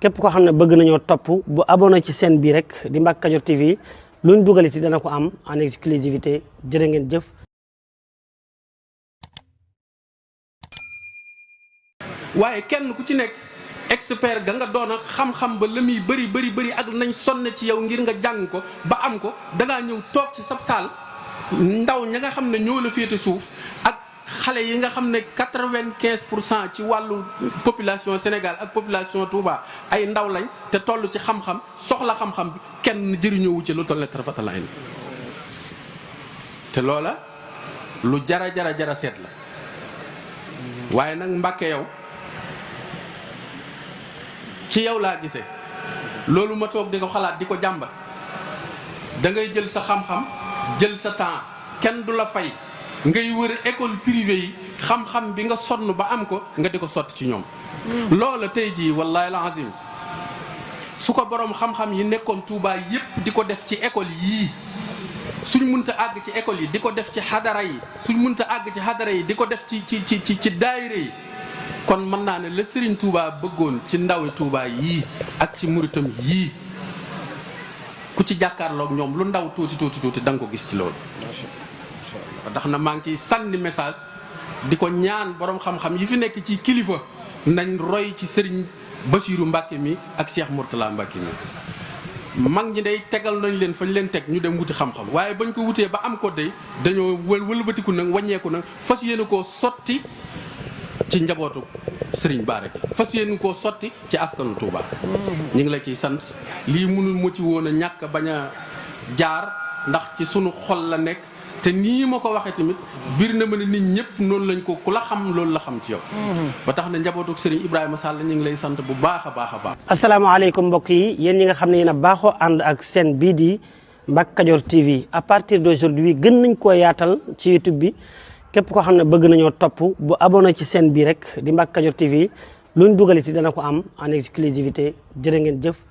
képp koo xam ne bëgg nañoo topp bu abonné ci chaîne bii rek di Mbacke Kadior TV luñ dugaliti dana ko am en exclusivité jërë ngeen jëf. waaye kenn ku ci nekk expert ga nga doon ak xam-xam ba la muy bëri ak nañ sonne ci yow ngir nga jàng ko ba am ko dangaa ñëw toog ci sab saal ndaw ña nga xam ne ñoo la féete suuf ak xale yi nga xam ne 95% ci wàllu population Sénégal ak population Touba ay ndaw lañ te toll ci xam-xam soxla xam-xam bi kenn jëriñoowu ci lu toll ne tarfatalaay te loola lu jara seet la waaye nag Mbàkke yow ci yow laa gisee loolu ma toog di ko xalaat di ko jàmbat da ngay jël sa xam-xam jël sa temps kenn du la fay ngay wër école privée yi xam-xam bi nga sonn ba am ko nga di ko sotti ci ñoom. loola tey jii wallaahi alazim su ko borom xam-xam yi nekkoon Touba yépp di ko def ci école yii suñ munta àgg ci école yi di ko def ci xadara yi suñ munta àgg ci xadara yi di ko def ci daayira yi kon mën naa ne la Serigne Touba bëggoon ci ndawi Touba yii ak ci muritam yii ku ci jàkkaarloog ñoom lu ndaw tuuti da nga ko gis ci loolu. ndax na maa ngi ciy sànni message di ko ñaan borom xam-xam yi fi nekk ci kilifa nañ roy ci Serigne Bassirou Mbacke mi ak Cheikh Mourtala Mbacke mi. mag ñi day tegal nañ leen fañ leen teg ñu dem wuti xam-xam waaye bañ ko wutee ba am ko day dañoo wëlbatiku nag wàññeeku nag fas yéene koo sotti ci njabootu Serigne Bara gi fas yéene koo sotti ci askanu Touba. ñu ngi la ciy sant lii mënul mu ci woon a ñàkk bañ a jaar ndax ci sunu xol la nekk te nii ma ko waxee tamit biir na ma ne nit ñëpp noonu lañ ko ku la xam loolu la xam ci yow. ba tax na njabootu Serigne Ibrahima Sall ñu ngi lay sant bu baax a baax. asalaamaaleykum mbokk yi yéen ñi nga xam ne yéen a baaxoo ànd ak seen bii di Mbacke Kadior TV à partir d'aujourd'hui gën nañ koo yaatal ci YouTube bi képp koo xam ne bëgg nañoo topp bu abonné ci chaîne bii rek di Mbacke Kadior TV luñ dugaliti dana ko am en exclusivité jërë ngeen jëf.